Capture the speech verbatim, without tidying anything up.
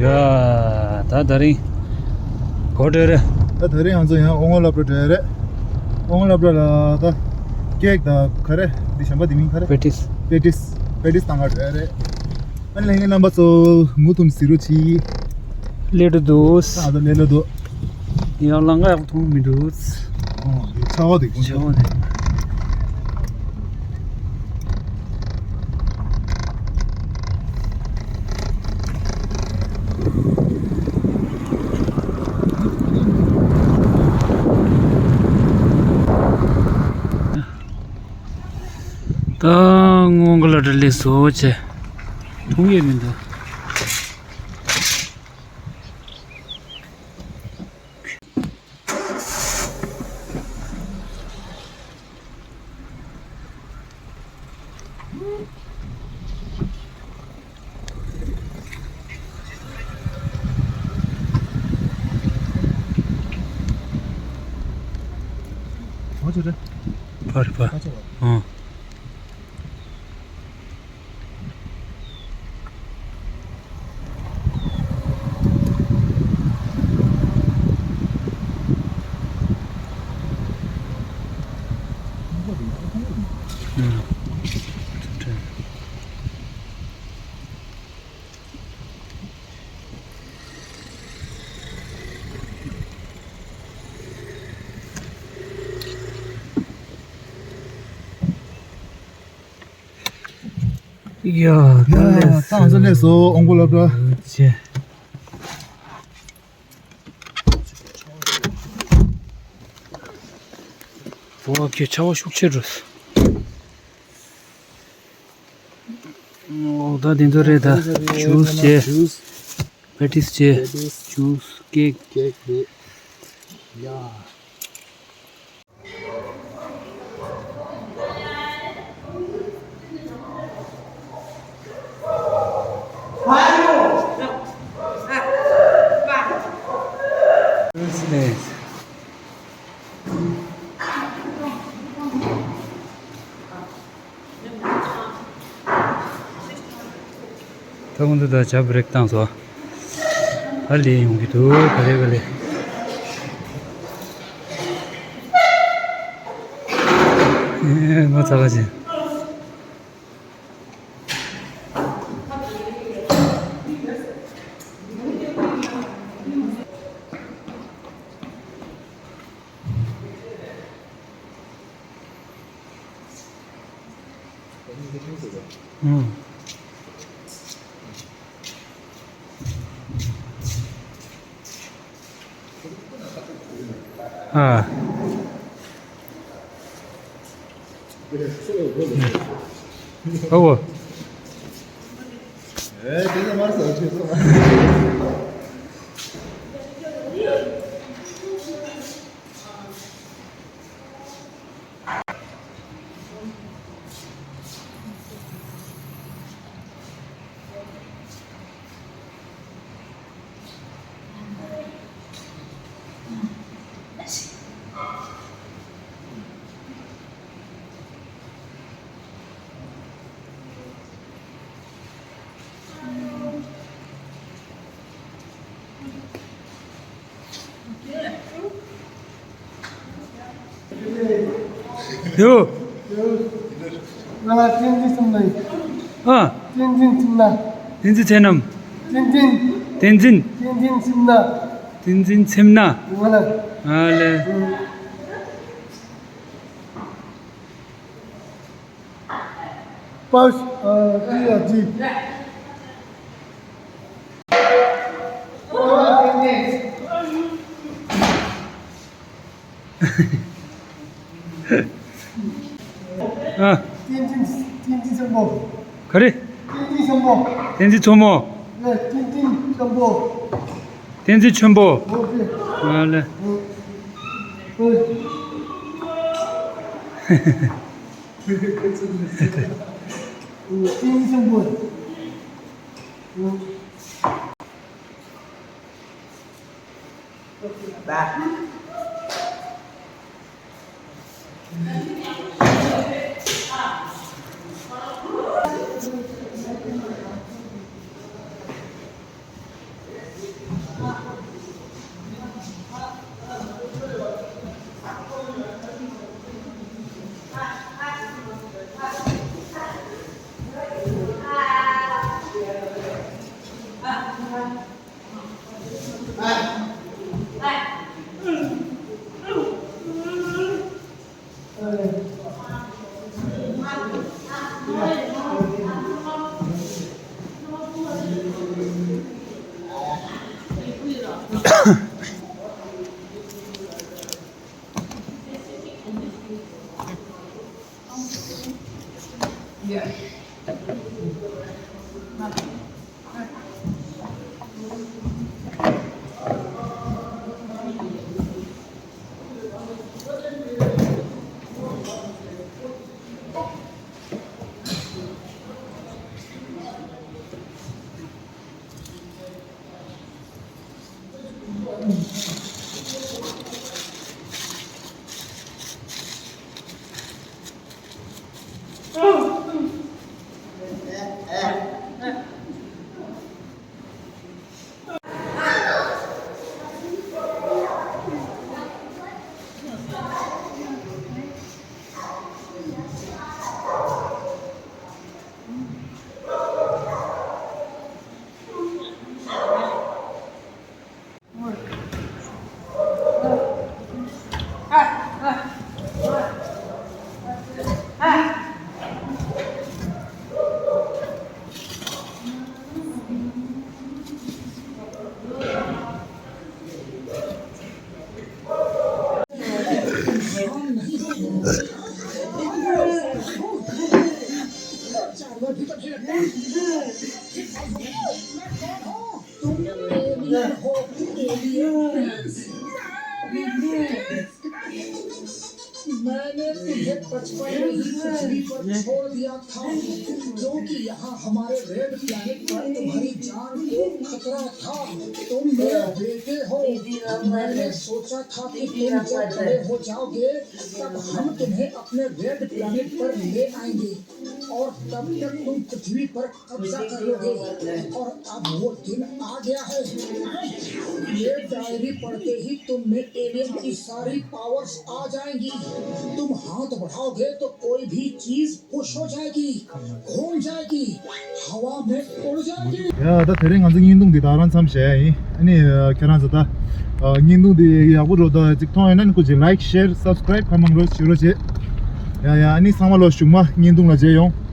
ད་ད་རིང་གོ་འདྲ་རེད། ད་ད་རིང་ང་ཚོ་ཡང་ཨོ་ངོ་སློབ་གྲྭ་འགྲོ་ཡ་རེད། ཨོ་ངོ་སློབ་གྲྭ་ལ་ད་ཀེག་དང་ག་རེ་འདི་གཞན་པ་འདི་མིང་ག་རེ། པེ་ཏིས། པེ་ཏིས། པེ་ཏིས་བཏང་ག་འགྲོ་ཡ་རེད། ཨ་ལྷན་རྒྱས་རྣམ་པ་ཚོ་མུ་མཐུད་གཟིགས་རོགས་གྱིས། སླེབས་འགྲོ་འདུག་ད་ང་ཚོ་སླེབས་འགྲོ་འདུག་ཡང་ལམ་ཁ་ཡག་པོ་མཐོང་མི་འདུག་ཨོ་འདི་ཆར་པ་འདི་ཆར་པ་འདི། ད་སྔོན་གྱི་ལ་འདྲ་ལས་བཟོ་བྱས་མཐོང་ཡས་མི་འདུག་ཕར་རེད་ཕར། ཨང་། ཡ། ད་ལས་ད་ང་ཚོ་སླེབས་སོང་ཨོ་ངོ་སློབ་གྲྭ། ཆེ། འོ་ཁྱོད་ཆར་པ་ཤུགས་ཆེ་འགྲོ། འོ་ད་དེ་ཚོ་རེད་ད། ཇུས་བྱས། ཇུས། པེ་ཏིས་བྱས། པེ་ཏིས། ཇུས། ཀེག་ཀེག་རེད། ཡ། ད་ཁོང་ཚོ་ད་ཇ་བྷི་རེག་བཏང་སོང་། ཨ་ལས་ཡོང་གི་འདུག་ག་ལེ་ག་ལེ། ཨེ་ངོ་ཚ་བ་ཅན། ཨང་། ཨ། ཨོ། ཡོ། ང་ལ་བསྟན་འཛིན་སེམས་ན་ཡིན། ཨ། བསྟན་འཛིན་སེམས་ན། བསྟན་འཛིན་ཚེ་རྣམ། བསྟན་འཛིན། བསྟན་འཛིན། བསྟན་འཛིན་སེམས་ན། བསྟན་འཛིན་སེམས་ན། ང་ལ། ཨ་ལེ། ཨུ། པའོ། ཨ། ཏི་ཡ་ཏི། ཨ། བསྟན་འཛིན། བསྟན་འཛིན་ཆེན་པོ། ག་རེ། བསྟན་འཛིན་ཆེན་པོ། བསྟན་འཛིན་ཆེན་པོ། ཨེ། བསྟན་འཛིན་ཆེན་པོ། བསྟན་འཛིན་ཆེན་པོ། ཨོ་ཁེ། ཨ་ལེ། ཨོ། ཨོ། तुम एलियन हो, एलियन। मैंने तुम्हें बचपन में ही पृथ्वी पर छोड़ दिया था, क्योंकि यहाँ हमारे रेड प्लैनेट पर तुम्हारी जान को खतरा था। तुम मेरे बेटे हो। मैंने सोचा था कि तुम जब बड़े हो जाओगे, तब हम तुम्हें अपने रेड प्लैनेट पर ले आएंगे और तब तक तुम पृथ्वी पर कब्जा कर लोगे। और अब वो दिन आ गया है। ये डायरी पढ़ते ही तुम में एलियन की सारी पावर्स आ जाएंगी। तुम हाथ बढ़ाओगे तो कोई भी चीज पुश हो जाएगी, घूम जाएगी, हवा में उड़ जाएगी। ཡ་ད་དེ་རིང་ང་ཚོ་བརྙན་ཐུང་འདི་ད་རང་མཚམས་བཞག་ཡ་ཡིན། ཨ་ནི་ཁྱེད་རང་ཚོ་ད་བརྙན་ཐུང་འདི་ཡག་པོ་འགྲོ་ད་ཅིག་མཐོང་ཡོད་ན་ནི་སྐུ་མཁྱེན་ལའིཀ་ཤེར་སབ་སི་ཀ་རའིབ་གང་མང་རོགས་བྱེད་རོགས་བྱེད། ཡ་ཡ་ཨ་ནི་ཚང་མ་ལོ་གཞུག་མ་བརྙན་ཐུང་ལ་མཇལ་ཡོང་།